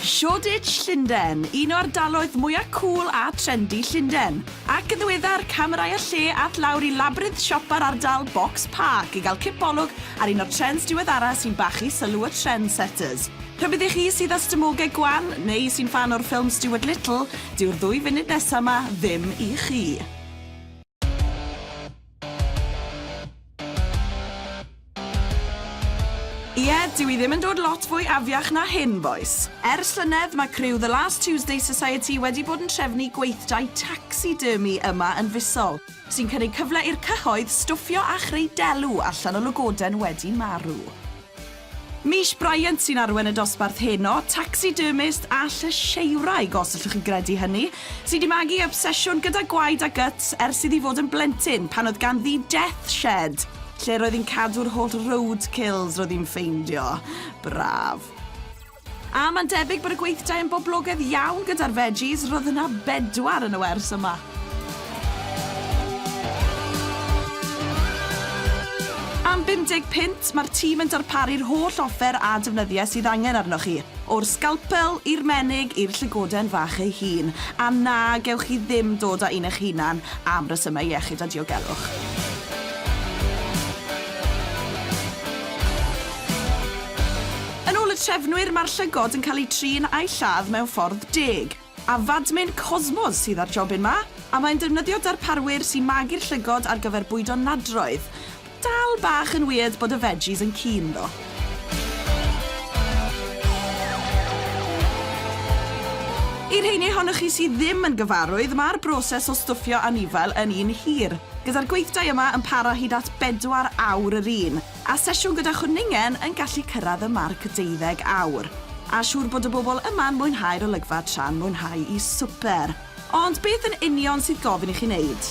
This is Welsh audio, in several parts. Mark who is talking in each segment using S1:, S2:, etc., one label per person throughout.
S1: Shoreditch, Llundain, un o ardaloedd mwya cŵl a trendy Llundain. Ac yn ddiweddar, camerâu a lle ath lawr i labyrinth siopa'r ardal Box Park i gael cipolwg ar un o'r trends diweddara sy'n bachu sylw y trendsetters. Rhybudd i chi sydd â stumogau gwan, neu sy'n ffan o'r ffilm Stuart Little, dyw'r ddwy funud nesa 'ma ddim i chi. Ie, dyw hi ddim yn dod lot fwy afiach na hyn, bois. Ers llynedd, mae criw The Last Tuesday Society wedi bod yn trefnu gweithdai taxidermy yma yn fisol, sy'n cynnig cyfle i'r cyhoedd stwffio a chreu delw allan o lygoden wedi marw. Mish Bryant sy'n arwain y dosbarth heno, taxidermist a llysieuwraig, os allwch chi gredu hynny, sy 'di magu obsesiwn gyda gwaed a guts ers iddi fod yn blentyn, pan oedd ganddi death shed, lle roedd hi'n cadw'r holl roadkills roedd hi'n ffeindio. Braf. A mae'n debyg bod y gweithdai yn boblogaidd iawn gyda'r veggies, roedd yna bedwar yn y wers yma. Am 50 punt, mae'r tîm yn darparu'r holl offer a defnyddiau sydd angen arnoch chi, o'r sgalpel, i'r menig, i'r llygoden fach ei hun. A na, gewch chi ddim dod â un eich hunan, am resymau iechyd a diogelwch. Yn ôl y trefnwyr, mae'r llygod yn cael eu trin a'u lladd mewn ffordd deg. A Fadmin Cosmos sydd â'r jobyn 'ma, a mae'n defnyddio darparwyr sy'n magu'r llygod ar gyfer bwydo nadroedd. Dal bach yn weird bod y veggies yn keen ddo. I'r rheini ohonoch chi sydd ddim yn gyfarwydd, mae'r broses o stwffio anifail yn un hir, gyda'r gweithdai yma yn para hyd at bedwar awr yr un. A sesiwn gyda chwningen yn gallu cyrraedd y marc deuddeg awr. A siŵr bod y bobl yma'n mwynhau'r olygfa tra'n mwynhau i swper. Ond beth yn union sydd gofyn i chi wneud?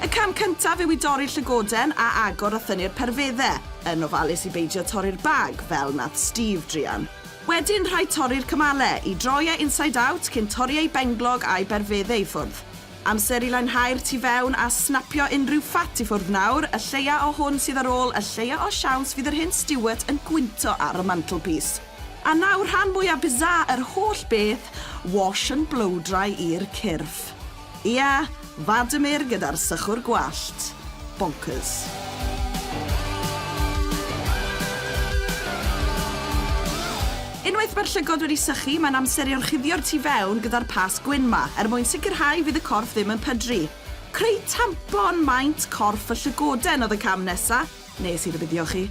S1: Y cam cyntaf yw i dorri'r llygoden a agor a thynnu'r perfedde, yn ofalus i beidio torri'r bag, fel nath Steve druan. Wedyn rhaid torri'r cymale, i droi e inside out cyn torri ei benglog a'i berfedde i ffwrdd. Amser i lanhau'r tu fewn a snapio unrhyw ffat i ffwrdd nawr, y lleia o hwn sydd ar ôl, y lleia o siawns fydd yr hen Stuart yn gwynto ar y mantelpiece. A nawr rhan mwya bizarre yr holl beth, wash and blow dry i'r cyrff. Ia, Vladimir gyda'r sychwr gwallt. Bonkers. Unwaith mae'r llygod wedi sychu, mae'n amser i orchuddio'r tu fewn gyda'r past gwyn 'ma, er mwyn sicrhau fydd y corff ddim yn pydru. Creu tampon maint corff y llygoden oedd y cam nesa, nes i rybuddio chi.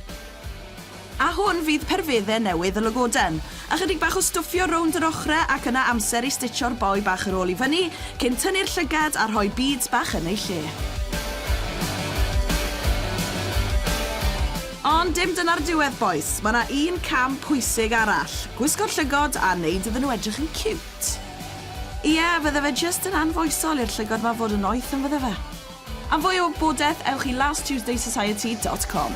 S1: A hwn fydd perfedde newydd y lygoden. Ychydig bach o stwffio rownd yr ochre ac yna amser i stitsio'r boi bach ar ôl i fyny, cyn tynnu'r llygad a rhoi beads bach yn eu lle. Ond dim dyna'r diwedd bois, mae 'na un cam pwysig arall, gwisgo'r llygod a neud iddyn nhw edrych yn ciwt. Ie, fydde fe jyst yn anfoesol i'r llygod 'ma fod yn noeth yn fydde fe? Am fwy o wybodaeth ewch i lasttuesdaysociety dot com.